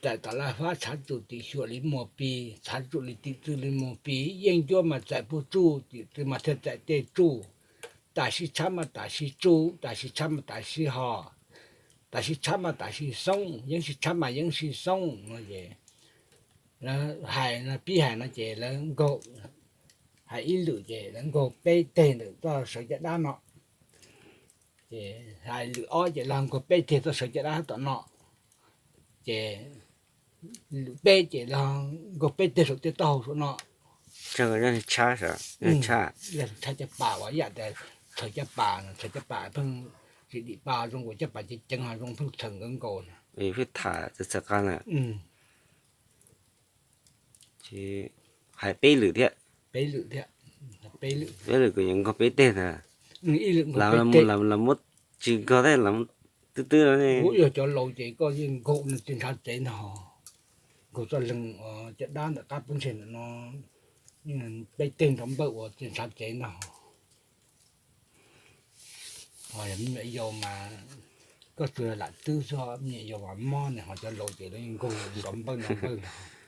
Txais tom laj fab tshav txuj tim xyuam li muag pi, tshav txuj li tim txwv li muag pi, yeej cuab mas txais puag tsuj, tim txwv mas thiaj txais tej tsuj. Tam sim tshav mas tam sim tsuj, tam sim tshav mas tam sim ho, tam sim tshav mas tam sim xoob, yeeb sim tshav mas yeeb sim xoob no ces lawv hais no, pib hais no ces lawv nkaug, hais ib lwm ces lawv nkaug peb teg ntawm txoj sawv caj dab no. Ces hais lwm ob ces lawv nkaug peb teg txoj sawv caj dab tom no. Ces lwm peb ces lawv nkaug peb teg saum tej taub hau saum no. Tshab, tshab caj pas uas ib yam tias txhawm caj pas, txhawm caj pas pheej tsis dim pa zoo, ua caj pas ceev ceev ho zoo pheej txhawm nkawd nkaus na. Pheej tham txhawm qab na. Ces hais peb lwm thiab. Peb lwm thiab, peb lwm, peb lwm kuj yuav nkaug peb teg ntag. Ib lwm nkaug peb teg, los muab tsis nkaug thiab, los twb twb no ne. Kuv yog cov laus ces koj yeej nkaug no txiaj ntshav tsev ntag. Nkaug txoj leeg caj dab ntawm qab pob ntseg ntawm no peb teg nrov npawj ua txiaj ntshav tsev ntag. Ho yog me nyuam yaus mas koj tsuas lam twb xwb, me nyuam yaus mas mob ne, ho cov laus ces lawv yeej nkaug nrov npawj nrov npawj ntag.